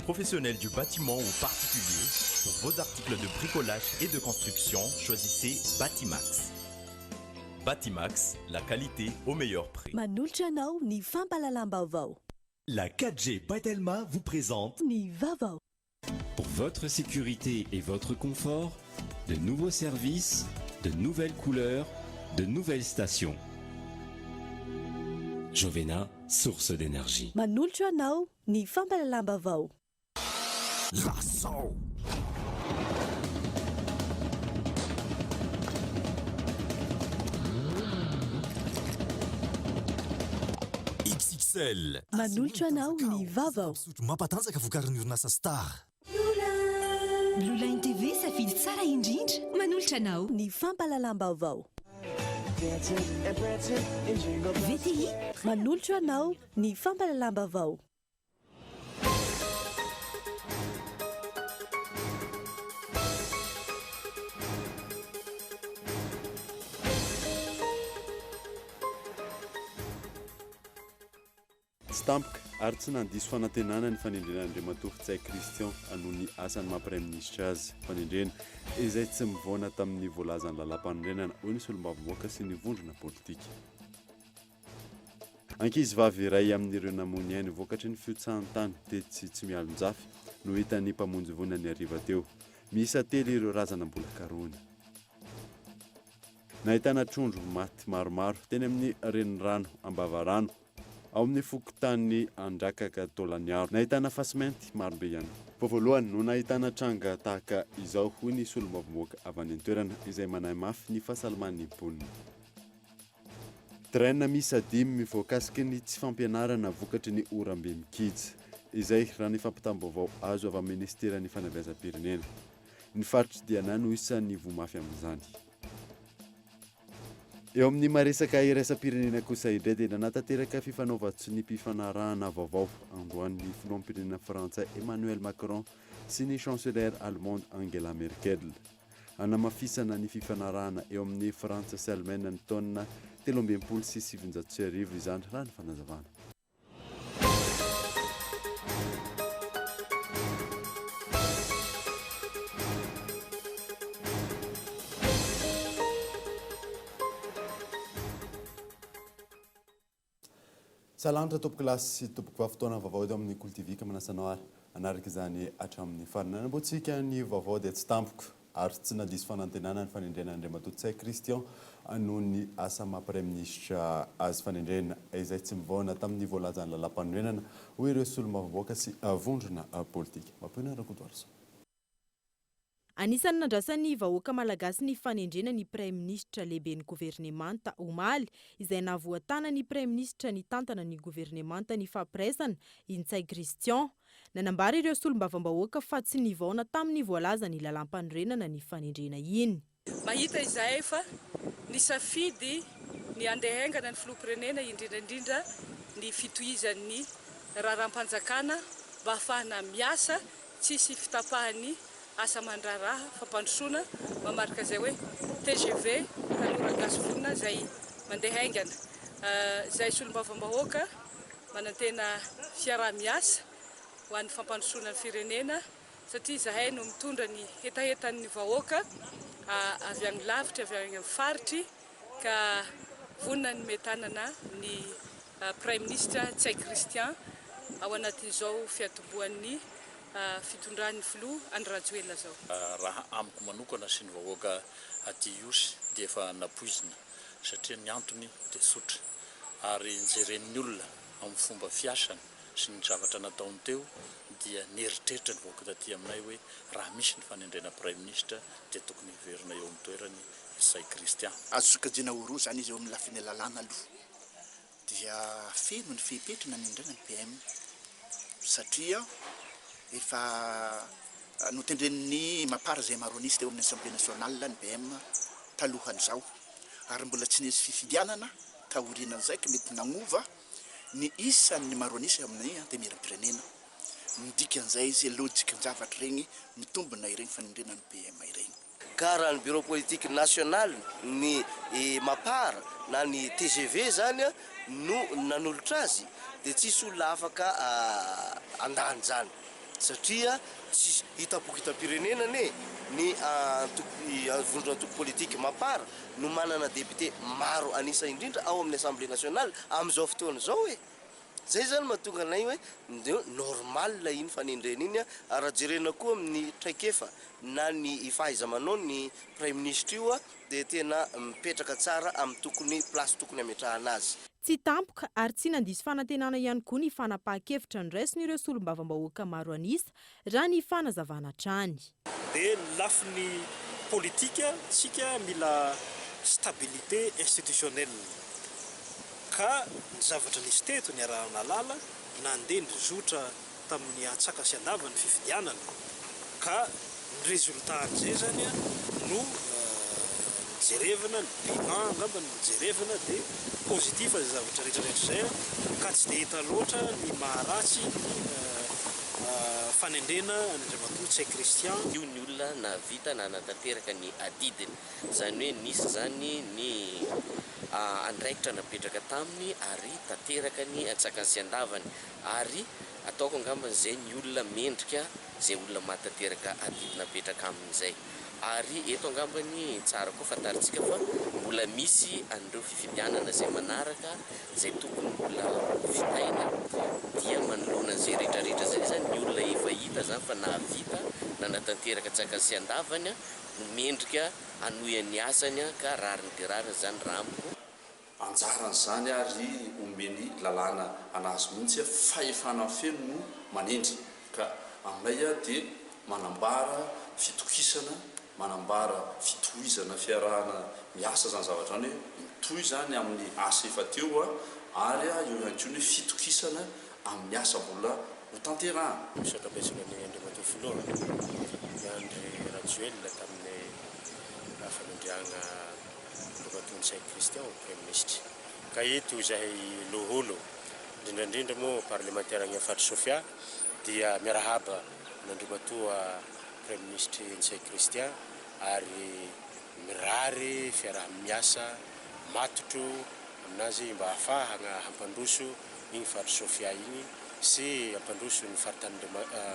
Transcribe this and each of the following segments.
Professionnels du bâtiment ou particuliers, pour vos articles de bricolage et de construction, choisissez Batimax. Batimax, la qualité au meilleur prix. Manolotra anao ny fampahalalam-baovao. La 4G by Telma vous présente Ny vaovao. Pour votre sécurité et votre confort, de nouveaux services, de nouvelles couleurs, de nouvelles stations. Jovena, source d'énergie. Manolotra anao ny fampahalalam-baovao. Lazao! XXL. Manolotra anao ny vaovao. Fisotro mampatanjaka vokarin'ny orinasa Star. Blue Line TV, safidy tsara indrindra. Manolotra anao. Ny fampahalalam-baovao. VTI. Manolotra anao ny fampahalalam-baovao. Tsy tampoka ary tsy nandiso fanantenana ny fanendrena an'Andriamatoa Ntsay Christian noho ny asany maha Praiminisitra azy. Fanendrena izay tsy mivaona tamin'ny voalazan'ny lalàmpanorenana, hoy ny solombavambahoaka sy ny vondrona politika. Ankizivavy iray amin'ireo namoy ny ainy vokatry ny fihotsahan'ny tany tetsy Tsimialonjafy no hitan'ny mpamonjy voina ny hariva teo. Miisa telo ireo razana mbola karohina. Nahitana trondro maty maromaro teny amin'ny renirano Ambavarano, ao amin'ny fokontany Andrakaka Taolagnaro. Nahitana fasimainty marobe ihany koa. Vao voalohany no nahitana tranga tahaka izao, hoy ny solombavambahoaka avy any an-toerana, izay manahy mafy ny fahasalaman'ny mponina. Drain miisa dimy voakasiky ny tsy fampianarana vokatry ny oram-be mikija. Izay, raha ny fampitam-baovao azo avy amin'ny minisiteran'ny fanabeazam-pirenena. Ny faritr'i Diana no isan'ny voa mafy amin'izany. Eo amin'ny maha-resaka iraisam-pirenena kosa indray dia nanatanteraka fifanaovan-tsoniam-pifanarahana vaovao androany ny filoham-pirenena frantsay Emmanuel Macron sy ny chancelière allemande Angela Merkel. Hanamafisana ny fifanarahana eo amin'i Frantsa sy Alemaina ny taona 1963 izany, raha ny fanazavana. Salanitra tompokolahy sy tompokovavy fotoana vaovao eto amin'ny Kolo TV ka manasa anao ary hanaraka izany hatramin'ny farany. Nanamboantsika ny vaovao dia tsy tampoka ary tsy nandiso fanantenana ny fanendrena an'Andriamatoa Ntsay Christian noho ny asa maha Praiminisitra azy. Fanendrena izay tsy mivaona tamin'ny voalazan'ny lalàmpanorenana hoy ireo solombavambahoaka sy vondrona politika. Mampiona Rakotoarison. Anisan'ny nandrasan'ny vahoaka malagasy ny fanendrena ny Praiminisitra lehiben'ny governemanta omaly, izay nahavoatana ny Praiminisitra nitantana ny governemanta ny fampiraisana, i Ntsay Christian. Nanambara ireo solombavambahoaka fa tsy nivaona tamin'ny voalazan'ny lalàmpanorenana ny fanendrena iny. Mahita izahay fa nisafidy ny handeha haingana ny Filoham-pirenena indrindra indrindra ny fitohizan'ny raharaham-panjakana mba hahafahana miasa tsisy fitapahan'ny asa aman-draharaha fampandrosoana mamarika izay hoe tgv Tanora Gasy Vonona izay mandeha haingana. Izay solombavambahoaka manantena fiaraha-miasa ho an'ny fampandrosoana ny firenena satria izahay no mitondra ny hetahetan'ny vahoaka avy any lavitra, avy any amin'ny faritry ka vonona ny metanana ny Praiminisitra Ntsay Christian ao anatin'izao fiatombohan'ny fitondran'ny Filoha Andry Rajoelina izao. Raha amiko manokana sy ny vahoaka aty Ihosy dia efa napoizina satria ny antony dia tsotra ary nojeren'ny olona amin'ny fomba fiasany sy ny zavatra nataony teo dia nieritreritra ny vahoaka taty aminay hoe raha misy ny fanendrena praiminisitra dia tokony hiverina eo amin'ny toerany i Ntsay Christian. Azo sokajiana ho roa izany izy eo amin'ny lafiny lalàna aloha dia feno ny fepetra nanendrena ny PM satria efa notendren'ny Mapar izay maro an'isa teo amin'ny Assemblée nationale ny PM talohan'izao ary mbola tsy nisy fifidianana taorianan'izay ka mety nagnova ny isan'ny maro an'isa eo amin'ny Antenimierampirenena. Ny dikan'izay izay lojikan-javatra ireny mitombina ireny fanendrena ny PM ireny. Ka raha ny bureau politique national ny Mapar na ny tgv izany no nanolotra azy dia tsisy olona afaka handany izany. Satria tsy hitam-poko hitam-pirenena anie ny antoko vondron'antoko politika Mapar no manana député maro an'isa indrindra ao amin'ny Assemblée nationale amin'izao fotoana izao e! Zay zany mahatonga anay hoe normal iny fanendrena iny ary raha jerena koa amin'ny traikefa na ny fahaiza-manao ny Praiminisitra io dia tena mipetraka tsara amin'ny tokony place tokony hametrahana azy. Tsy tampoka ary tsy nandiso fanantenana ihany koa ny fanapahan-kevitra noraisin'ireo solombavambahoaka maro an'isa, raha ny fanazavana hatrany. Dia ny lafiny politika tsika mila stabilité institutionnelle ka ny zavatra nisy teto niaraha-nahalala nandeha nizotra tamin'ny antsaka sy andavany ny fifidianana ka ny résultat an'izay zany no jerevana, ny bilan angamba no jerevana dia positif izay zavatra rehetra rehetra izay ka tsy dia hita loatra ny maharatsy ny fanendrena an'Andriamatoa Ntsay Christian. Io ny olona nahavita nanatanteraka ny adidiny, izany hoe nisy izany ny andraikitra napetraka taminy ary tanteraka ny antsakany sy andavany ary ataoko angambany izay ny olona mendrika izay olona mahatanteraka adidy napetraka aminy izay. Ary eto angambany tsara koa fantarintsika fa mbola misy an'ireo fifidianana izay manaraka izay tokony mbola ho vitaina dia manoloana an'izay rehetra rehetra izay izany ny olona efa hita izany fa nahavita nanatanteraka antsakany sy andavany no mendrika hanohy ny asany ka rariny dia rariny izany raha amiko. Anjaran'izany ary omeny lalàna anazy mihitsy fahefana feno no manendry ka aminay dia manambara fitokisana, manambara fitohizana fiarahana miasa izany zavatra izany hoe mitohy izany amin'ny asa efa teo ary eo ihany koa ny hoe fitokisana amin'ny asa mbola ho tanterahana. Misaotra betsaka an'i Andriamatoa Filoha Andry Rajoelina tamin'ny fanendriagna Andriamatoa Ntsay Christian ho Praiminisitra. Ka eto izahay Loholo, indrindra indrindra moa parlemantera agny Afatr'i Sofia dia miarahaba an'Andriamatoa Praiminisitry Ntsay Christian ary mirary fiaraha-miasa matotro aminazy mba hahafahagna hampandroso igny faritr'i Sofia igny sy hampandroso ny faritany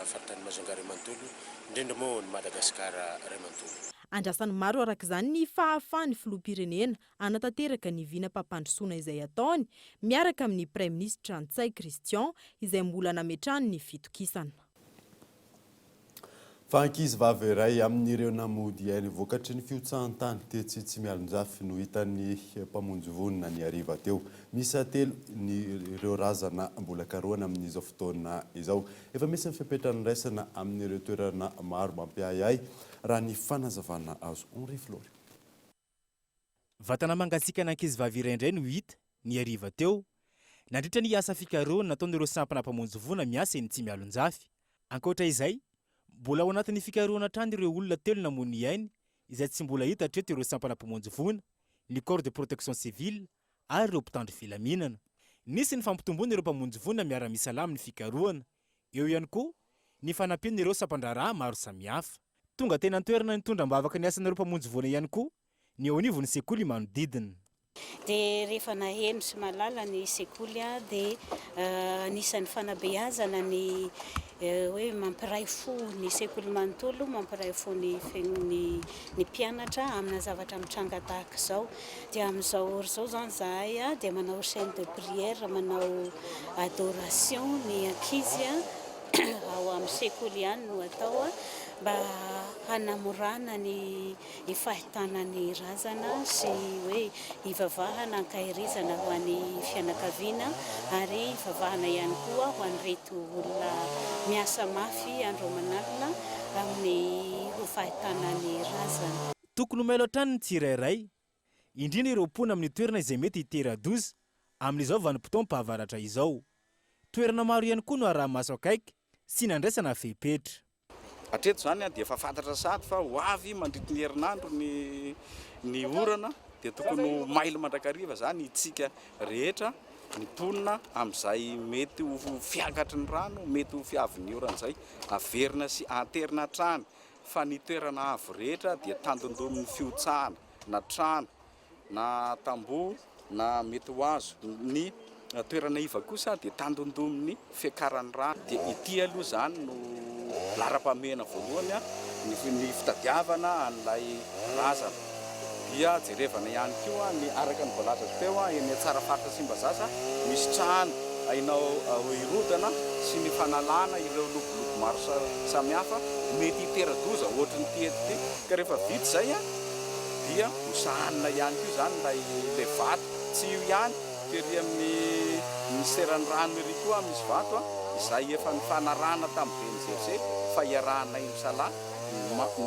faritany Majunga ray manontolo, indrindra moa ny Madagasikara ray manontolo. Andrasan'ny maro araka izany ny fahafahan'ny filoham-pirenena hanatanteraka ny vinam-pampandrosoana izay ataony miaraka amin'ny Praiminisitra Ntsay Christian izay mbola nametrahany ny fitokisana. Fa ankizivavy iray amin'ireo namody ainy vokatry ny fihotsahan-tany tetsy Tsimialonjafy no hitan'ny mpamonjy voina ny hariva teo. Miisa telo ny ireo razana mbola karohana amin'izao fotoana izao. Efa misy ny fepetra noraisina amin'ireo toerana maro mampiahiahy raha ny fanazavana azo. Henri Flory. Vatana mangatsiakana ankizivavy iray indray no hita, ny hariva teo, nandritra ny asa fikarohana nataon'ireo sampana mpamonjy voina miasa eny Tsimialonjafy. Ankoatra izay, mbola ao anatin'ny fikarohana hatrany ireo olona telo namoy ny ainy izay tsy mbola hita hatreto ireo sampana mpamonjy voina, ny corps de protection civile ary ireo mpitandro filaminana. Nisy ny fampitomboana ireo mpamonjy voina miara-misalahy amin'ny fikarohana. Eo ihany koa ny fanampian'ireo sampan-draharaha maro samihafa. Tonga teny an-toerana nitondra am-bavaka ny asan'ireo mpamonjy voina ihany koa ny eo anivon'ny sekoly manodidina. Dia rehefa naheno sy mahalala ny sekoly dia anisan'ny fanabeazana ny hoe mampiray fo ny sekoly manontolo, mampiray fo ny ny mpianatra amina zavatra mitranga tahaka izao. Dia amin'izao ora izao izany izahay dia manao chaine de prière, manao adoration ny ankizy ao amin'ny sekoly ihany no atao mba hanamorana ny fahitana ny razana sy hoe hivavahana ankaherezana ho an'ny fianakaviana ary hivavahana ihany koa ho an'ireto olona miasa mafy andro aman'alina amin'ny ho fahitana ny razana. Tokony ho mailo hatrany ny tsirairay, indrindra ireo mponina amin'ny toerana izay mety hitera-doza amin'izao vanim-potoam-pahavaratra izao. Toerana maro ihany koa no araha-maso akaiky sy nandraisana fepetra. Hatreto izany dia efa fantatra sahady fa ho avy mandritry ny herinandro ny ny orana dia tokony ho mailo mandrakariva izany itsika rehetra ny mponina amin'izay mety ho fiakatry ny rano, mety ho fiavin'ny orana izay. Averina sy aterina hatrany fa ny toerana avo rehetra dia tandindomin'ny fihotsahana na trano na tamboho na mety ho hazo ny. Toerana iva kosa dia tandindomin'ny fiakaran'ny rano. Dia ity aloha izany no laharam-pahamehana voalohany, ny fitadiavana an'ilay razana. Dia jerevana ihany koa ny araka ny voalazako teo, eny Tsarafaritra Tsimbazaza misy trano ahiana hirodana sy ny fanalana ireo lobolobo maro samihafa mety hitera-doza ohatran'ity eto ity. Ka rehefa vita izay dia hosahanina ihany koa izany ilay vato. Tsy io ihany. Tery amin'ny minisiteran'ny rano ery koa misy vato izay efa nifanarahana tamin'ny BNGRC fa iarahanay misalahy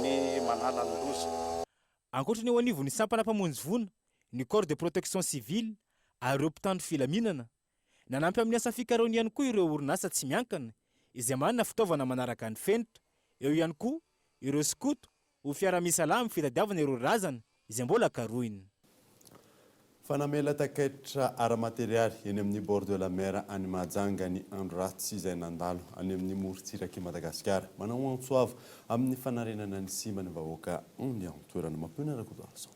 ny manala ny loza. Ankoatra ny eo anivon'ny sampana mpamonjy voina, ny corps de protection civile ary ireo mpitandro filaminana, nanampy amin'ny asa fikarohana ihany koa ireo orinasa tsy miankina izay manana fitaovana manaraka ny fenitra, eo ihany koa ireo skoto Ho fiara-misalahy amin'ny fitadiavana ireo razana izay mbola karohina. Fa namela takaitra ara-materialy eny amin'ny bord de la mer any Mahajanga ny andro ratsy izay nandalo any amin'ny morontsirak'i Madagasikara. Manao antso avo amin'ny fanarenana ny simba ny vahoaka any an-toerana. Mampionona Rakotoarison.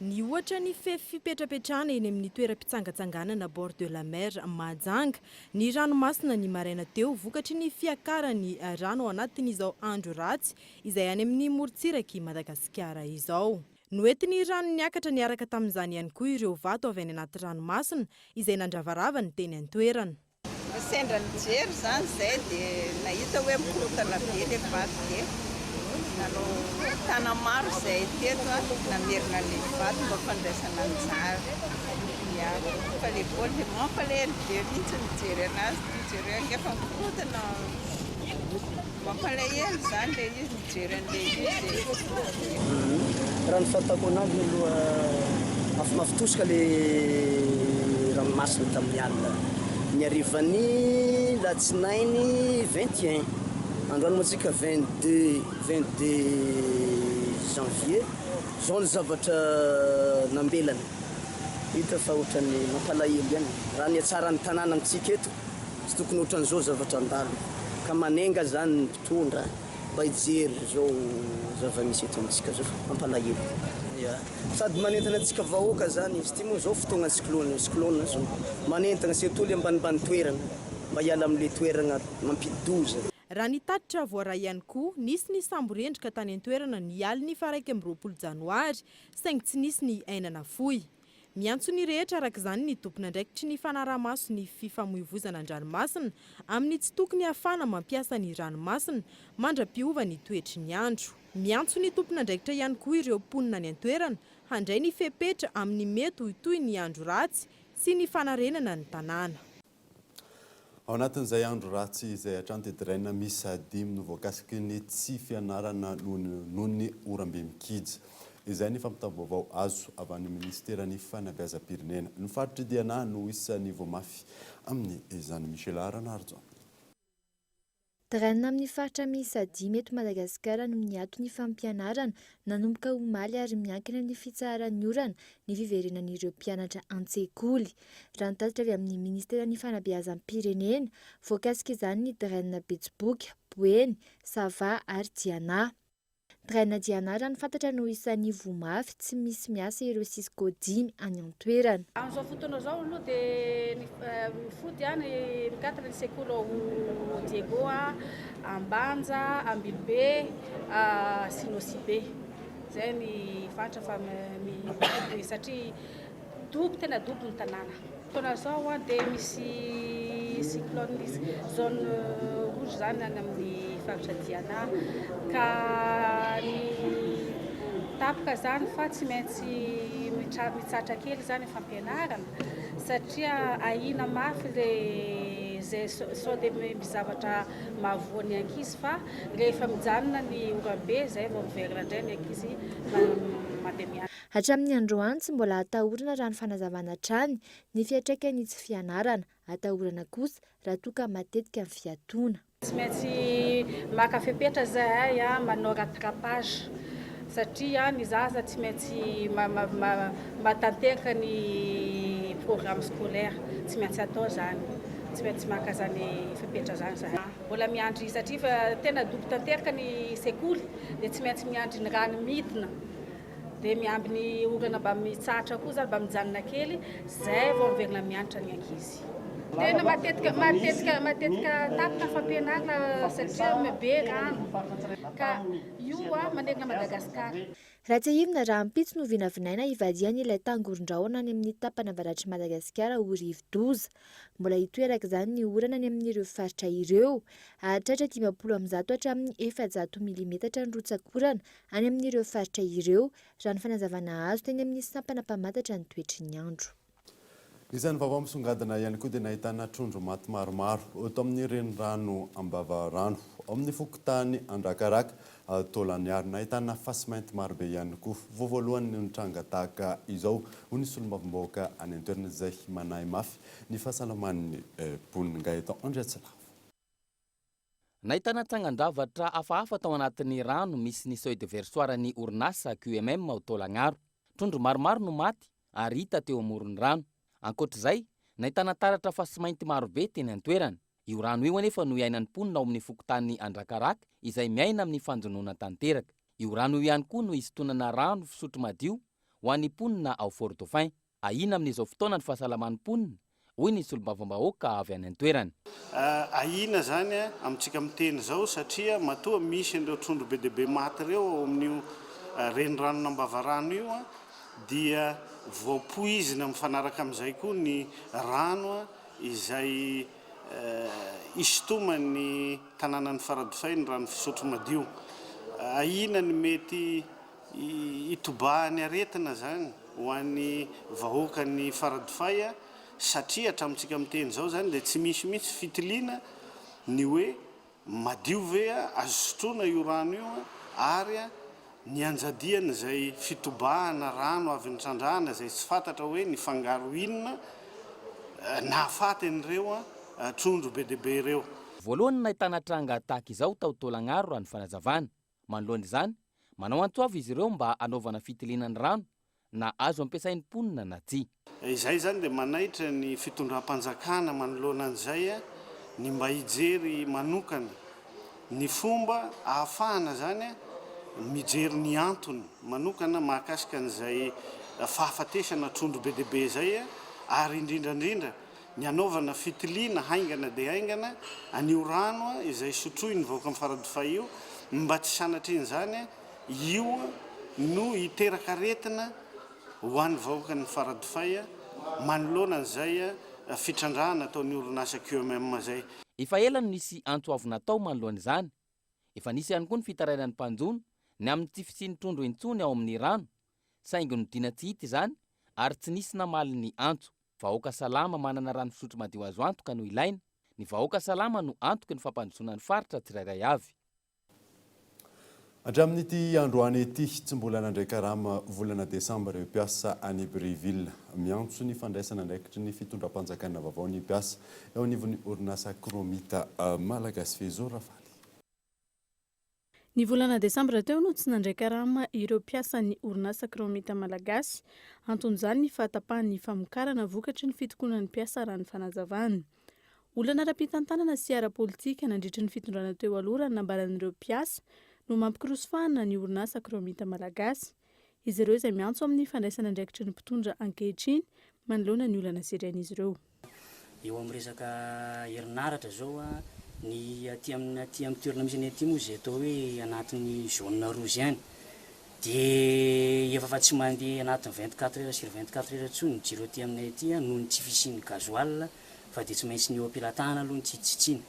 Nihoatra ny fefy fipetrapetrahana eny amin'ny toeram-pitsangatsanganana bord de la mer Mahajanga ny ranomasina ny maraina teo vokatry ny fiakaran'ny rano ao anatin'izao andro ratsy izay any amin'ny morontsirak'i Madagasikara izao. Noentin'ny rano niakatra niaraka tamin'izany ihany koa ireo vato avy any anaty ranomasina izay nandravarava ny teny an-toerana. Fa sendra nijery izany izay dia nahita hoe mikorontana be ilay vato dia nanao tana-maro izahay teto namerina an'ilay vato mba fandraisana anjara. Ya, fa ilay baolina dia mampalahelo be mihitsy mijery anazy, jereo ange fa mikorontana. Mampalahelo izany ilay izy mijery an'ilay izy e. Raha ny fahitako anazy aloha mafimafy tosika le ranomasina tamin'ny alina ny harivan'ny latsinainy 21 androany moa tsika 22 22 janvier zao ny zavatra nambelany hita fa ohatran'ny mampalahelo ihany raha ny hatsaran'ny tanàna amintsika eto Tsy tokony otran'izao zavatra andalo ka manenga zany ny mpitondra mba hijery zao zava-misy eto amintsika zao fa mampalahelo. Ya. Sady manentana antsika vahoaka zany izy ity moa zao fotoagna cyclone cyclone zao. Manentana surtout le ambanimbany toerana mba hiala amle toeragna mampidi-doza. Raha ny tatitra voaray ihany koa, nisy ny sambo rendrika tany an-toerana ny alin'ny faha 21 janoary, saingy tsy nisy ny aina nafoy. Miantso ny rehetra araka izany ny tompon'andraikitry ny fanaraha-maso ny fifamoivoizana an-dranomasina amin'ny tsy tokony hahafahana mampiasa ny ranomasina mandra-piova ny toetry ny andro. Miantso ny tompon'andraikitra ihany koa ireo mponina any an-toerana handray ny fepetra amin'ny mety ho toy ny andro ratsy sy ny fanarenana ny tanàna. Ao anatin'izay andro ratsy izay hatrany dia draina miisa dimy no voakasiky ny tsy fianarana noho ny oram-be mikija. Izay ny fampitam-baovao azo avy any minisiteran'ny fanabeazam-pirenena. Ny faritr'i Diana no isan'ny voamafy amin'izany. Michela Ranarijaona. Drainina amin'ny faritra miisa dimy eto Madagasikara no niato ny fampianarana nanomboka omaly ary miankina amin'ny fitsaharan'ny orana ny fiverenan'ireo mpianatra an-tsekoly. Raha ny tatitra avy amin'ny ministeran'ny fanabeazam-pirenena, voakasik'izany ny Drainina Betsiboka, Boeny, Sava ary Diana. Draina Diana raha ny fantatra no isan'ny voa mafy tsy misy miasa ireo Cisco dimy any an-toerana. Amin'izao fotoana izao aloha dia ny mifody ny mikatona ny sekoly ao Diego, Ambanja, Ambilobe sy Nosy Be. Izay ny faritra fa mifody satria Dobo tena dobo ny tanàna. Fotoana izao dia misy cyclone zone rouge izany any amin'ny faritra Diana ka ny tapaka izany fa tsy maintsy mitsahatra kely izany ny fampianarana satria ahiana mafy le zay sao dia misy zavatra mahavoa ny ankizy fa rehefa mijanona ny oram-be izay vao miverina indray ny ankizy mandeha mianatra. Hatramin'ny androany, tsy mbola atahorana raha ny fanazavana hatrany ny fiantraikan'ny tsy fianarana. Atahorana kosa raha toa ka matetika ny fiatoana. Tsy maintsy maka fepetra izahay manao rattrapage satria ny zaza tsy maintsy mahatanteraka ny programme scolaire, tsy maintsy atao izany, tsy maintsy maka izany fepetra izany izahay. Mbola miandry satria efa tena dobo tanteraka ny sekoly dia tsy maintsy miandry ny rano midina. Dia miambiny orana mba mitsahatra koa zany, mba mijanona kely, zay vao miverina mianatra ny ankizy. Tena matetika matetika matetika tapaka ny fampianarana satria be rano ka io manerana Madagasikara. Raha tsiahivina, rahampitso no vinavinaina hivadihan'ilay tangoron-drahona any amin'ny tapany avaratr'i Madagasikara ho rivo-doza. Mbola hitohy araka izany ny orana any amin'ireo faritra ireo. Hahatratra 150 hatramin'ny 400 milimetatra ny rotsak'orana any amin'ireo faritra ireo, raha ny fanazavana azo teny amin'ny sampana mpamantatra ny toetry ny andro. Isan'ny vaovao misongadina ihany koa dia nahitana trondro maty maromaro tao amin'ny renirano Ambavarano, ao amin'ny fokontany Andrakaraka, Taolagnaro. Nahitana fasimainty marobe ihany koa. Vao voalohany no nitranga tahaka izao, hoy ny solombavambahoaka any an-toerana izay manahy mafy ny fahasalaman'ny mponina. Gaëtan Andriatsilavo. Nahitana trangan-javatra hafahafa tao anatin'ny rano misy ny seuil de versoir ny orinasa QMM ao Taolagnaro. Trondro maromaro no maty ary hita teo amoron'ny rano. Ankoatra izay, nahitana taratra fasimainty marobe teny an-toerana. Io rano io anefa no iainan'ny mponina ao amin'ny fokontany Andrakaraka izay miaina amin'ny fanjonoana tanteraka. Io rano io ihany koa no isintonana rano fisotro madio ho an'ny mponina ao Fort Dauphin. Ahiana amin'izao fotoana ny fahasalaman'ny mponina, hoy ny solombavambahoaka avy any an-toerana. Ahiana izany amintsika miteny izao satria matoa misy an'ireo trondro be dia be maty ireo ao amin'io reniranon'Ambavarano io dia voapoizina mifanaraka amin'izay koa ny rano izay isintoman'ny tanànan'i Faradofay ny rano fisotro madio. Ahiana ny mety Hitobahan'ny aretina izany ho an'ny vahoakan'i Faradofay satria hatramintsika miteny izao izany dia tsy misy mihitsy fitiliana ny hoe madio ve azo sotroina io rano io ary nianjadian'izay fitobahana rano avy nitrandrahana izay tsy fantatra hoe nifangaro inona nahafaty an'ireo trondro be dia be ireo. Voalohany nahitana tranga tahaka izao tao Taolagnaro raha ny fanazavana. Manoloana izany, manao antso avo izy ireo mba hanaovana fitiliana ny rano na azo ampiasain'ny mponina na tsia. Izay izany dia manaitra ny fitondram-panjakana manoloana an'izay ny mba hijery manokana ny fomba ahafahana izany mijery ny antony manokana mahakasika an'izay fahafatesana trondro be dia be izay ary indrindra indrindra ny hanaovana fitiliana haingana dia haingana an'io rano izay sotroin'ny vahoakan'i Faradofay io mba tsy sanatrian'izany io no hiteraka aretina ho an'ny vahoakan'i Faradofay manoloana an'izay fitrandrahana ataon'ny orinasa QMM izay. Efa ela no nisy antso avo natao manoloana izany. Efa nisy ihany koa ny fitarainan'ny mpanjono ny amin'ny tsy fisian'ny trondro intsony ao amin'ny rano, saingy nodiana tsy hita izany ary tsy nisy namaly ny antso. Vahoaka salama manana rano fisotro madio azo antoka no ilaina, ny vahoaka salama no antoky ny fampandrosoana ny faritra tsirairay avy. Hatramin'ity androany ity, tsy mbola nandray karama volana desambra ireo mpiasa any Brieville. Miantso ny fandraisana andraikitry ny fitondram-panjakana vaovao ny mpiasa eo anivon'ny orinasa Chromite Malagasy Fezo Rafaly. Ny volana desambra teo no tsy nandray karama ireo mpiasan'ny orinasa Kraomita Malagasy. Anton'izany ny fahatapahan'ny famokarana vokatry ny fitokonan'ny mpiasa raha ny fanazavana. Olana ara-pitantanana sy ara-politika nandritry ny fitondrana teo aloha raha ny nambaran'ireo mpiasa no mampikirosofahana ny orinasa Kraomita Malagasy. Izy ireo izay miantso amin'ny fandraisana andraikitry ny mpitondra ankehitriny manoloana ny olana sedrain'izy ireo. Eo amin'ny resaka herinaratra izao, ny aty amin'ny aty amin'ny toerana misy anay aty moa izay atao hoe anatin'ny zone rouge ihany dia efa fa tsy mandeha anatin'ny 24 heures sur 24 heures intsony ny jiro aty aminay aty noho ny tsy fisian'ny gasoil fa dia tsy maintsy ny eo am-pelatahana aloha no tsitsitsiana.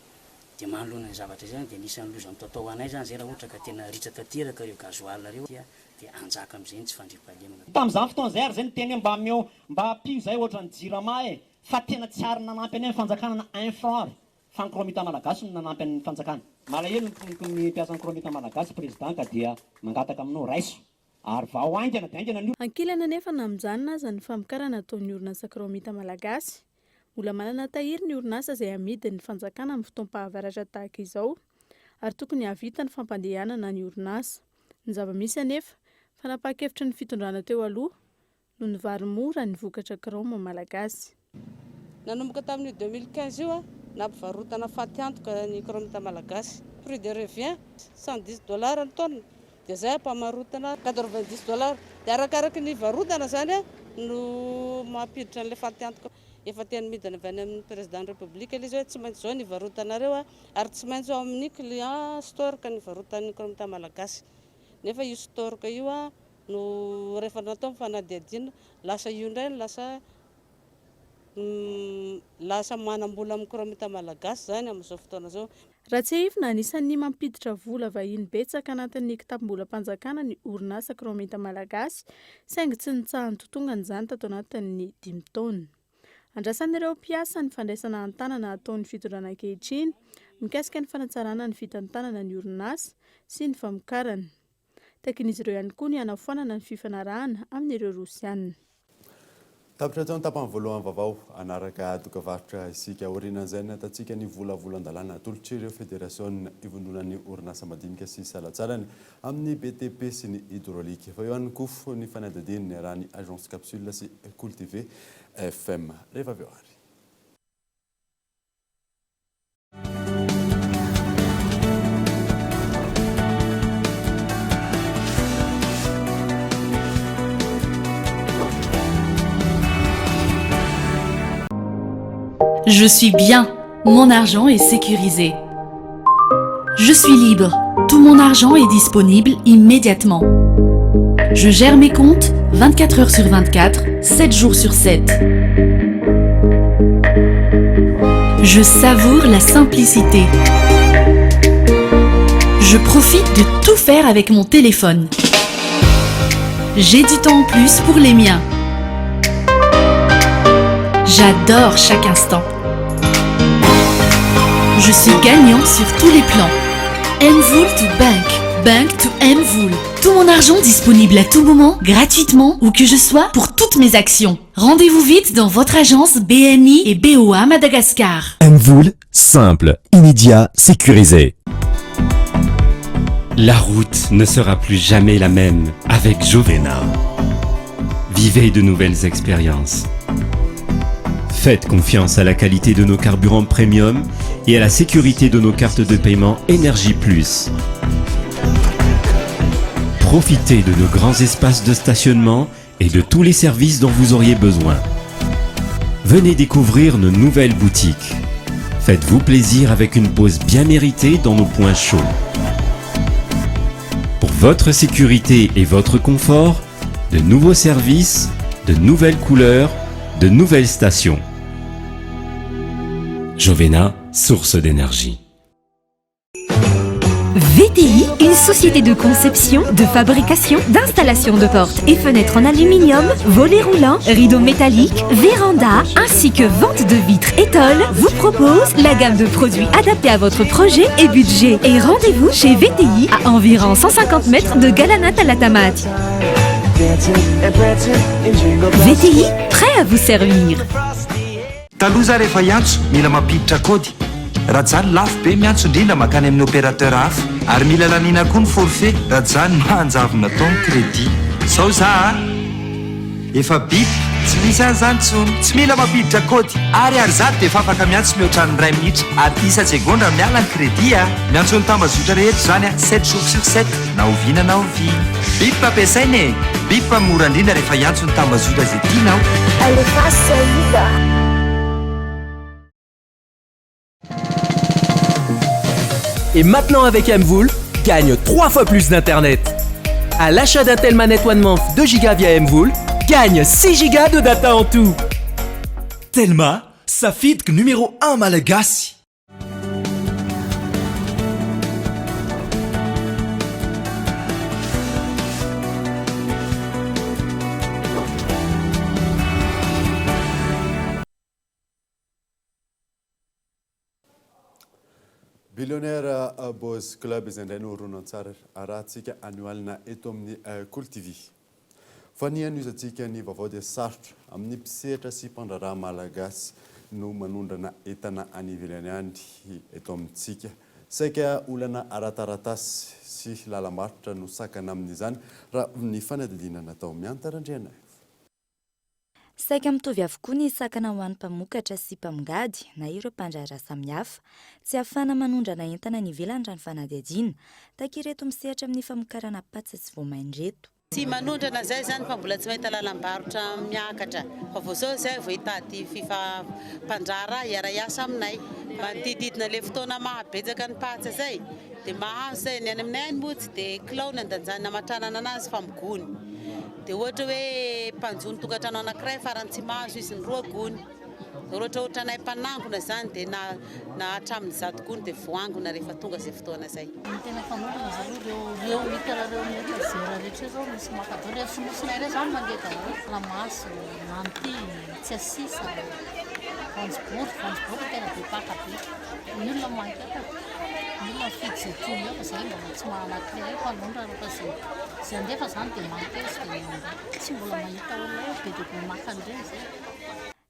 Dia manoloana ny zavatra izay dia anisan'ny loza mitatao ho anay izany izay raha ohatra ka tena ritra tanteraka ireo gasoil ireo dia hanjaka amin'izay ny tsy fandriampahalemana. Tamin'izany fotoana izay ary izay niteny hoe mba ameo, mba ampio izahay ohatran'ny jirama e! Fa tena tsy ary nanampy anay ny fanjakana na un franc ary, fa ny Kraomita Malagasy no nanampy an'ny fanjakana. Malahelo ny ny mpiasan'ny Kraomita Malagasy Président ka dia mangataka aminao raiso ary vao haingana dia haingana ny Ankilany anefa na mijanona aza ny famokarana ataon'ny orinasa Kraomita Malagasy, mbola manana tahiry ny orinasa izay amidin'ny fanjakana amin'ny fotoam-pahavaratra tahaka izao ary tokony hahavita ny fampandehanana ny orinasa. Ny zava-misy anefa, fanapahan-kevitry ny fitondrana teo aloha no nivary mora ny vokatra kraoma malagasy. Nanomboka tamin'io 2015 io, nampivarotana fatiantoka ny kraomita malagasy. Prix de revient, 110 dollars ny tonne. Dia zay ampamarotana 90 dollars. Dia arakaraky ny ivarotana zany no mampiditra an'ilay fatiantoka. Efa teny midina avy any amin'ny président ny République ilay izy hoe tsy maintsy izao ny ivarotanareo ary tsy maintsy ao amin'ny client stork ny ivarotan'ny Kraomita Malagasy. Nefa io stork io no rehefa natao ny fanadihadiana lasa io indray no lasa lasa manam-bola amin'ny Kraomita Malagasy izany amin'izao fotoana izao. Raha tsiahivina, anisan'ny mampiditra vola vahiny betsaka anatin'ny kitapom-bolam-panjakana ny orinasa Kraomita Malagasy, saingy tsy nitsaha-nitotongana izany tato anatin'ny dimy taona. Andrasan'ireo mpiasa ny fandraisana an-tanana ataon'ny fitondrana ankehitriny mikasika ny fanatsarana ny fitantanana ny orinasa sy ny famokarana. Takin'izy ireo ihany koa ny hanafoanana ny fifanarahana amin'ireo Rosiana. Tapitra hatreo ny tapany voalohany vaovao. Hanaraka dokavarotra isika. Aorianan'izay nahitantsika ny volavolan-dalàna atolotr'ireo federasiona ivondronan'ny orinasa madinika sy salantsalany amin'ny BTP sy ny hydraulique. Fa eo ihany koa ny fanadihadiana niarahan'ny Agence Capsule sy Kolo TV FM. Rehefa avy eo ary. Je suis bien, mon argent est sécurisé. Je suis libre, tout mon argent est disponible immédiatement. Je gère mes comptes 24 heures sur 24, 7 jours sur 7. Je savoure la simplicité. Je profite de tout faire avec mon téléphone. J'ai du temps en plus pour les miens. J'adore chaque instant. Je suis gagnant sur tous les plans. Mvool to bank, bank to Mvool. Tout mon argent disponible à tout moment, gratuitement, où que je sois, pour toutes mes actions. Rendez-vous vite dans votre agence BNI et BOA Madagascar. Mvool, simple, immédiat, sécurisé. La route ne sera plus jamais la même avec Jovena. Vivez de nouvelles expériences. Faites confiance à la qualité de nos carburants premium et à la sécurité de nos cartes de paiement Énergie Plus. Profitez de nos grands espaces de stationnement et de tous les services dont vous auriez besoin. Venez découvrir nos nouvelles boutiques. Faites-vous plaisir avec une pause bien méritée dans nos points chauds. Pour votre sécurité et votre confort, de nouveaux services, de nouvelles couleurs, de nouvelles stations. Jovena, source d'énergie. VTI, une société de conception, de fabrication, d'installation de portes et fenêtres en aluminium, volets roulants, rideaux métalliques, véranda, ainsi que vente de vitres et tôles, vous propose la gamme de produits adaptés à votre projet et budget. Et rendez-vous chez VTI à environ 150 mètres de Galana Talatamaty. VTI, prêt à vous servir. Taloha za rehefa hiantso mila mampiditra kaody. Rajany lafo be miantso indrindra makany amin'ny opérateur hafa. Ary mila laniana koa ny forfait Rajany mahanjavona tao ny crédit. Zao za a! Efa bip, tsy misy an'izany intsony. Tsy mila mampiditra kaody. Ariary 100 dia efa afaka miantso mihoatra ny iray minitra ary isa-tsegondra miala ny crédit a! Miantso ny tambazotra rehetra izany a! Sept jours sur sept na oviana na oviana. Bip ampiasaina e! Bip mora indrindra rehefa hiantso ny tambazotra izay tianao. Alefaso hita. Et maintenant avec Mvool, gagne 3 fois plus d'internet. À l'achat d'un Telma Net One Month 2 Go via Mvool, gagne 6 Go de data en tout. Telma, safidiko numéro 1 malagasy. Billionaire Boys Club izay indray no horonantsary arahantsika anio alina eto amin'ny Kolo TV. Fa ny hanohizantsika ny vaovao dia sarotra amin'ny mpisehatra sy mpandraharaha malagasy no manondrana entana any ivelany any eto amintsika. Saika olana ara-taratasy sy lalam-barotra no sakana amin'izany raha ny fanadihadiana natao. Miantara Andrianaivo. Saika mitovy avokoa ny sakana ho an'ny mpamokatra sy mpamongady na ireo mpandraharaha samihafa. Tsy ahafahana manondrana entana any ivelany raha ny fanadihadiana. Tahaka ireto misehatra amin'ny famokarana patsa sy voamaina ireto. Tsy manondrana zay zany fa mbola tsy mahita lalam-barotra miakatra fa vao zao zay vao hitady fifa mpandraharaha hiara-hiasa aminay. Manodididina le fotoana maha betsaka ny patsa zay de mahazo zay, ny any aminay any moa tsy de kilao ny andanjana amatranana anazy fa amin'ny gony. De ohatra hoe mpanjono tokantrano anakiray farany tsy mahazo izy ny roa gony. Raha ohatra ohatranay mpanangona izany dia na na hatramin'ny zato gony dia voangona rehefa tonga izay fotoana izay. Ny tena mpanongana zao aloha ireo ireo hitanareo amin'ny étagère rehetra ireo zao misy maka daholo, ireo fonosina ireo zany mandeha daholo, ramaso, mantily, tsiasisa, voanjobory, voanjobory no tena be mpaka be, ny olona manketo, ny olona mifidy izay tiany eo fa izay mbola tsy manana client mpanondrana fa izay izay andefa zany dia mankeo izy dia mandeha, tsy mbola mahita olona hoe be dia be maka an'ireny izay.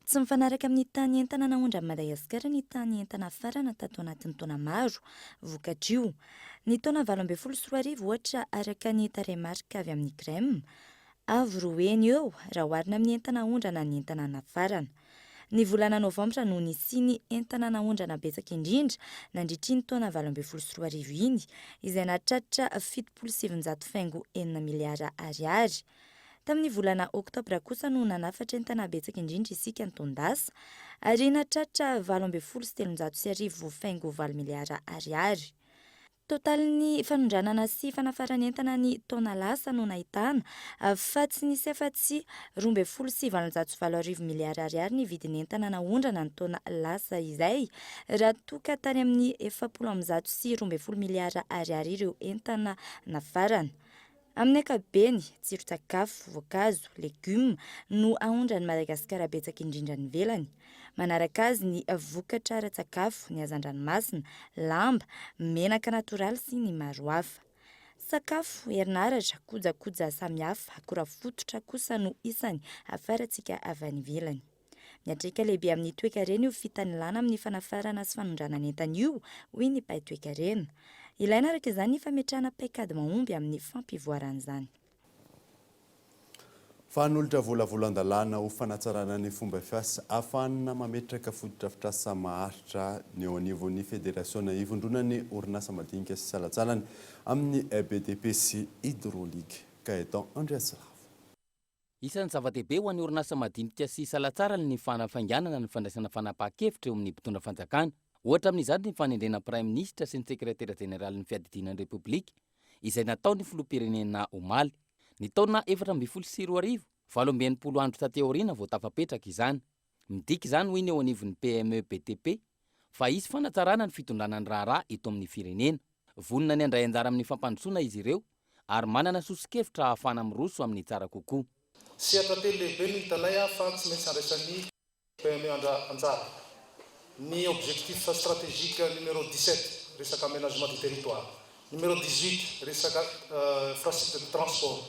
Tsy mifanaraka amin'ny tahan'ny entana naondran'i Madagasikara ny tahan'ny entana hafarana tato anatin'ny taona maro, vokatr'io. Ny taona 2018, ohatra, araka ny tarehimarika avy amin'ny Crem, avo roa heny eo raha oharina amin'ny entana aondrana ny entana nafarana. Ny volana novambra no nisian'ny entana naondrana betsaka indrindra nandritra iny taona 2018 iny, izay nahatratra 970 faingo enina miliara ariary. Tamin'ny volana oktobra kosa no nanafatra entana betsaka indrindra isika ny taon-dasa, ary nahatratra 1318 faingo valo miliara ariary. Totalin'ny fanondranana sy fanafaran'entana ny taona lasa no nahitana fa tsy nisy afa-tsy 812 miliara ariary ny vidin'entana naondrana ny taona lasa izay, raha toa ka tany amin'ny 140 12 miliara ariary ireo entana nafarana. Amin'ny ankapobeny, tsiron-tsakafo, voankazo, legioma, no aondran'i Madagasikara betsaka indrindra any ivelany. Manaraka azy ny vokatra ara-tsakafo, ny hazan-dranomasina, lamba, menaka natoraly sy ny maro hafa. Sakafo, herinaratra, kojakoja samihafa, akora fototra kosa no isany afarantsika avy any ivelany. Miantraika lehibe amin'ny toekarena io fitanilana amin'ny fanafarana sy fanondranana entana io, hoy ny mpahay toekarena. Ilaina araka izany ny fametrahana paikady mahomby amin'ny fampivoarana izany. Fanolotra volavolan-dalàna ho fanatsarana ny fomba fiasa ahafahana mametraka fotodrafitrasa maharitra ny eo anivon'ny Federasiona ivondronan'ny orinasa madinika sy salantsalany amin'ny BTP sy Hydraulique, Gaëtan Andriatsilavo. Isan'ny zava-dehibe ho an'ny orinasa madinika sy salantsarany ny fanafainganana ny fandraisana fanapahan-kevitra eo amin'ny mpitondra fanjakana. Ohatra amin'izany ny fanendrena praiminisitra sy ny sekretera jeneralin'ny fiadidiana ny Repoblika, izay nataon'ny filoham-pirenena omaly. Ny taona 2014, 68 andro taty aoriana vao tafapetraka izany. Midika izany, hoy ny eo anivon'ny PME BTP, fa hisy fanatsarana ny fitondrana ny raharaha eto amin'ny firenena. Vonona ny handray anjara amin'ny fampandrosoana izy ireo ary manana soso-kevitra hahafahana miroso amin'ny tsara kokoa. Sehatra telo lehibe no hitanay fa tsy maintsy andraisan'ny PME anjara. Ny objectif stratégique numéro 17, resaka aménagement du territoire, numéro 18, resaka infrastructure de transport,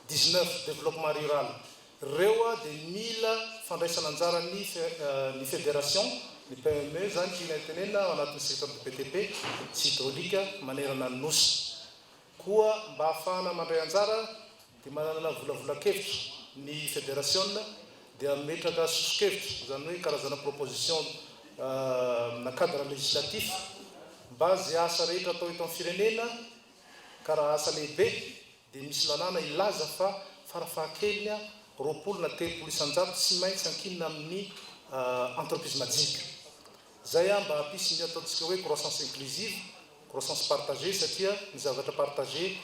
19, développement rural, Ireo dia mila fandraisana anjara ny ny fédération, ny PME izany tiana tenenina ao anatin'ny secteur du BTP sy hydraulique manerana ny Nosy. Koa mba hahafahana mandray anjara dia manana volavolan-kevitra ny federasiona dia mametraka soso-kevitra, izany hoe karazana proposition na cadre législatif mba izay asa rehetra atao eto amin'ny firenena ka raha asa lehibe dia misy lalàna hilaza fa farafahakeliny 20 na 30% tsy maintsy ankinina amin'ny entreprise majinika. Izay mba hampisy ny ataontsika hoe croissance inclusive, croissance partagée satria ny zavatra partagée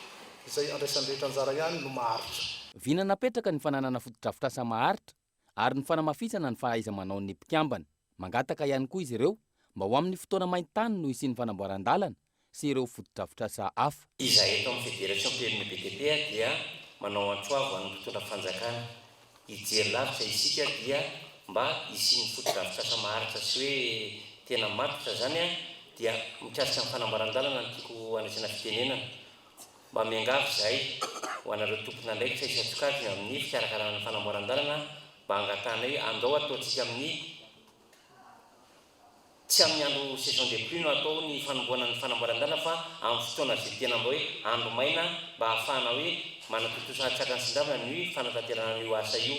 izay andraisan'ny rehetra anjara ihany no maharitra. Vina napetraka ny fananana fotodrafitrasa maharitra ary ny fanamafisana ny fahaiza-manaon'ny mpikambana. Mangataka ihany koa izy ireo mba ho amin'ny fotoana main-tany no hisian'ny fanamboaran-dalana sy ireo fotodrafitrasa hafa. Izahay eto amin'ny Federation PME BTP dia manao antso avo an'ny mpitondra fanjakana hijery lavitra isika dia mba hisian'ny fotodrafitrasa maharitra sy hoe tena matotra izany dia mikasika ny fanamboaran-dalana no tiako handraisana fitenenana. Mba miangavy izahay ho anareo tompon'andraikitra isan-tsokajiny amin'ny fikarakarana ny fanamboaran-dalana mba angatahanay andao ataontsika amin'ny tsy amin'ny andro saison des pluies no atao ny fanombohana ny fanamboaran-dalana fa amin'ny fotoana izay tena mba hoe andro maina mba ahafahana hoe manatontosa hatsakany sy ndavana ny fanatanterahana an'io asa io.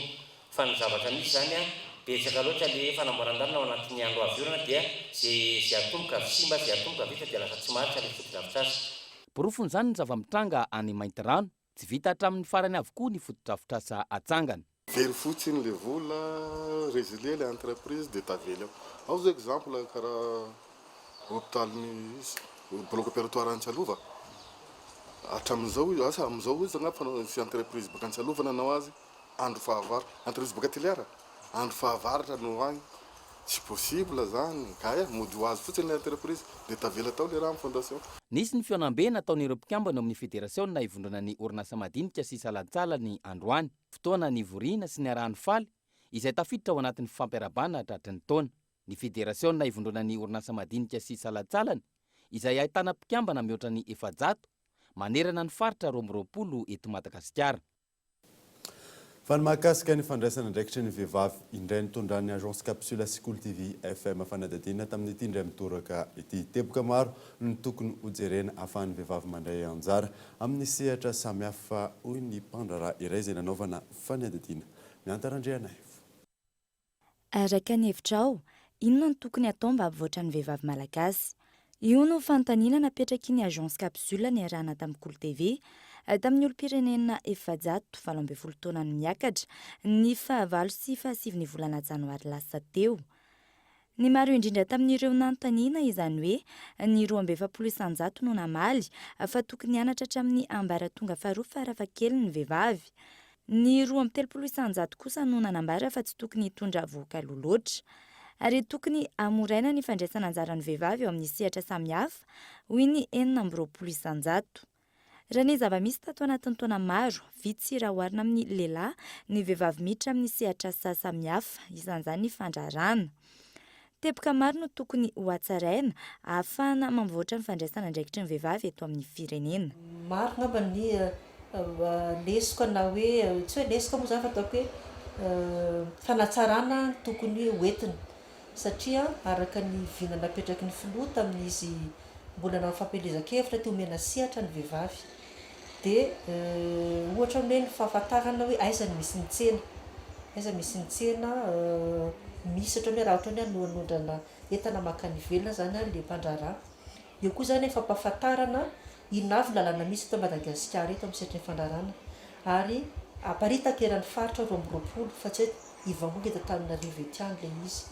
Fa ny zavatra misy izany an, betsaka loatra le fanamboaran-dalana ao anatin'ny andro avy orana dia ze ze atomboka avy simba, ze atomboka vita dia lasa tsy maharitra le fotodrafitrasa. Porofon'izany ny zava-mitranga any Maintirano, tsy vita hatramin'ny farany avokoa ny fotodrafitrasa atsangana. Very fotsiny le vola, résilier le entreprise de tavela eo. Ao zao exemple karaha hopitalin'ny izy, bloc opératoire Antsalova, hatramin'izao izy, asa amin'izao izy angamba fa nisy entreprise baka Antsalova nanao azy, andro fahavaratra, entreprise baka Toliara, andro fahavaratra no agny, tsy possible zany, kay mody ho azy fotsiny le entreprise de tavela tao le raha amin'ny fondation. Nisy ny fihaonambe nataon'ireo mpikambana ao amin'ny federasiona ivondronan'ny orinasa madinika sy salantsalany androany. Fotoana nivoriana sy niaraha-nifaly izay tafiditra ao anatin'ny fifampiarahabana tratry ny taona. Ny federasiona ivondronan'ny orinasa madinika sy salantsalany izay ahitana mpikambana mihoatra ny 400 manerana ny faritra 22 eto Madagasikara. Fa ny mahakasika ny fandraisana andraikitry ny vehivavy indray nitondran'ny Agence Capsule sy Kolo TV FM fanadihadiana tamin'ity indray mitoraka ity. Teboka maro no tokony hojerena ahafahan'ny vehivavy mandray anjara amin'ny sehatra samihafa hoy ny mpandraharaha iray izay nanaovana fanadihadiana. Mihanta Randrianaivo. Araka ny hevitrao, inona no tokony hatao mba hampivoatra ny vehivavy malagasy? Io no fanontaniana napetraky ny Agence Capsule niarahana tamin'ny Kolo TV, tamin'ny olom-pirenena 418 taona no miakatra, ny fahavalo sy fahasivy ny volana janoary lasa teo. Ny maro indrindra tamin'ireo nanontaniana, izany hoe ny 42 isan-jato no namaly fa tokony hianatra hatramin'ny ambaratonga faharoa farafahakeliny ny vehivavy. Ny 32 isan-jato kosa no nanambara fa tsy tokony hitondra vohoka aloha loatra. Ary tokony hamoraina ny fandraisana anjaran'ny vehivavy eo amin'ny sehatra samihafa, hoy ny 26 isan-jato. Raha ny zava-misy tato anatin'ny taona maro, vitsy raha oharina amin'ny lehilahy ny vehivavy miditra amin'ny sehatr'asa samihafa, isan'izany ny fandraharahana. Teboka maro no tokony hohatsaraina ahafahana mampivoatra ny fandraisana andraikitry ny vehivavy eto amin'ny firenena. Maro angamba ny lesoka na hoe, tsy hoe lesoka moa izany fa ataoko hoe fanatsarana tokony hoentina satria araka ny vina napetraky ny filoha tamin'izy mbola nanao fampielezan-kevitra te homena sehatra ny vehivavy dia ohatra hoe ny fahafantarana hoe aiza no misy ny tsena, aiza misy ny tsena misy ohatra hoe raha ohatra hoe hanondrana entana mankany ivelany izany ilay mpandraharaha. Eo koa izany ny fampahafantarana inona avy ny lalàna misy eto Madagasikara eto amin'ny sehatry ny fandraharahana ary aparitaka eran'ny faritra 22 fa tsy hoe Ivangogo eto Antananarivo eto ihany ilay izy.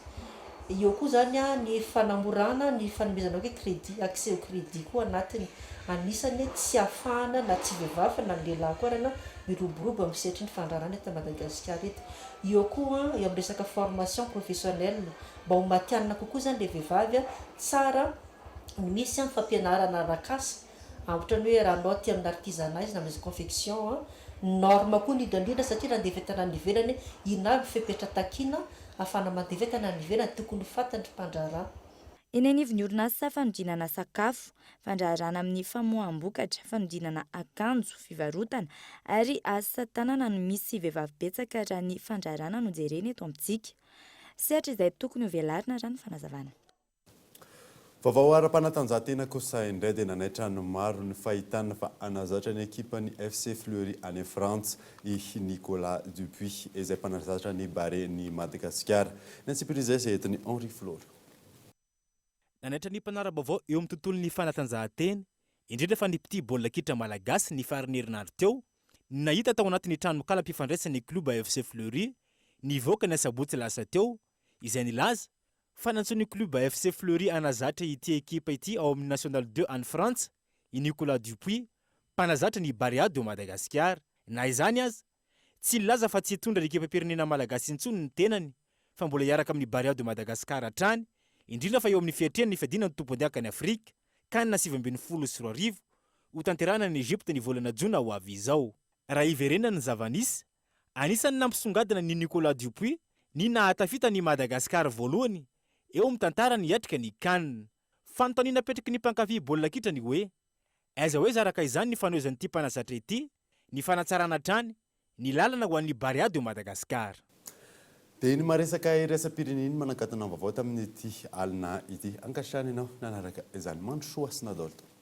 Eo koa izany ny fanamorana ny fanomezana hoe crédit, accès au crédit koa anatiny. Anisany tsy ahafahana na tsy vehivavy fa na ny lehilahy koa ary miroborobo amin'ny sehatry ny fandraharahana eto Madagasikara eto. Eo koa eo amin'ny resaka formation professionnelle, mba ho matihanina kokoa izany ilay vehivavy, tsara ny misy fampianarana arak'asa Ohatrany hoe raha anao aty amin'ny artisanat izy na amin'ny confection, ny norme koa indrindra indrindra satria raha handefa entana any ivelany, inona avy ny fepetra takiana ahafahana mandefa entana any ivelany, tokony ho fantatry ny mpandraharaha. Eny anivon'ny orinasa fanodinana sakafo, fandraharahana amin'ny famoaham-bokatra, fanodinana akanjo, fivarotana ary asa tanana no misy vehivavy betsaka raha ny fandraharahana no jerena eto amintsika. Sehatra izay tokony hovelarina raha ny fanazavana. Vaovao ara-panatanjahantena kosa indray dia nanaitra ny maro ny fahitana fa hanazatra ny ekipan'ny FC Fleury any Frantsa i Nicolas Dupuis izay mpanazatra ny Barea-n'i Madagasikara. Ny antsipiriany izay entin'i Henri Flora. Nanaitra ny mpanara-baovao eo amin'ny tontolon'ny fanatanjahantena, indrindra fa ny mpitia baolina kitra malagasy ny faran'ny herinandro teo, ny nahita tao anatin'ny tranokalam-pifandraisan'ny klioba FC Fleury nivoaka ny asabotsy lasa teo, izay nilaza fa nantsoin'ny club FC Fleury hanazatra ity ekipa ity ao amin'ny National Deux any Frantsa i Nicolas Dupuis, mpanazatra ny Barea de Madagascar. Na izany aza, tsy nilaza fa tsy hitondra ny ekipam-pirenena malagasy intsony ny tenany fa mbola hiaraka amin'ny Barea de Madagascar hatrany, indrindra fa eo amin'ny fiatrehana ny fiadiana ny tompondakan'i Afrika, Can 2019, hotanterahina any Egypte ny volana jona ho avy izao. Raha hiverenana ny zava-nisy, Anisan'ny nampisongadina an'i Nicolas Dupuis ny nahatafita an'i Madagasikara voalohany eo amin'ny tantarany hiatrika ny Can. Fanontaniana apetraky ny mpankafy baolina kitra ny hoe, aiza ho aiza araka izany ny fanohizan'ity mpanazatra ity ny fanatsarana hatrany ny lalana ho an'ny Barea de Madagascar. Dia iny maresaka iraisam-pirenena iny manakatona vaovao tamin'ity alina ity. Ankasitrahana ianao nanaraka izany. Mandrosoa sy nadol tompoko.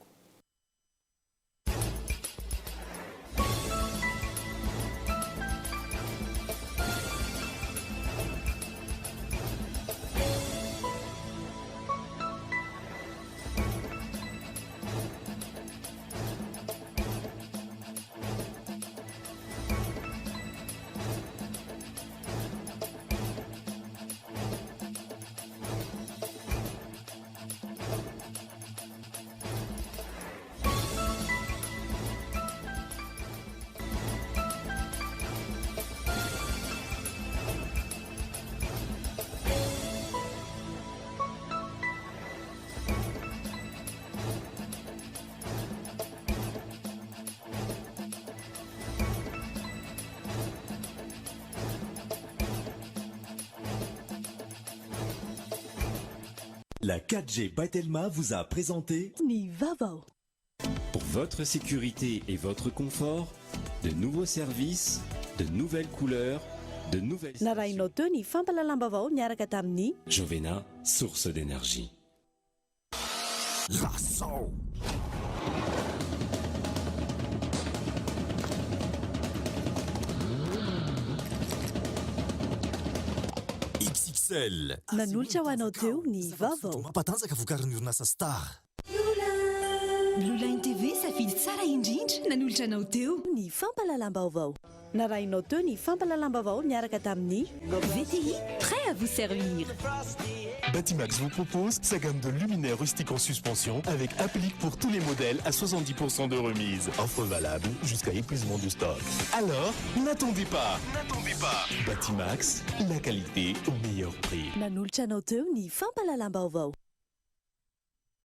La 4G by Telma vous a présenté Ny vaovao. Pour votre sécurité et votre confort, de nouveaux services, de nouvelles couleurs, de nouvelles... Narahinao teo ny fampahalalam-baovao niaraka tamin'ny Jovena, source d'énergie. Lazao! XXL. Nanolotra ho anao teo ny vaovao. Mampatanjaka vokarin'ny orinasa Star. Blue Line TV safidy tsara indrindra nanolotra anao teo ny fampahalalam-baovao. Narahinao teo ny fampahalalam-baovao niaraka tamin'ny VTI, prêt à vous servir. Batimax vous propose sa gamme de luminaires rustiques en suspension avec applique pour tous les modèles à 70% de remise. Offre valable jusqu'à épuisement du stock. Alors, n'attendez pas. N'attendez pas. Batimax, la qualité au meilleur prix. Nanolotra anao teo ny fampahalalam-baovao.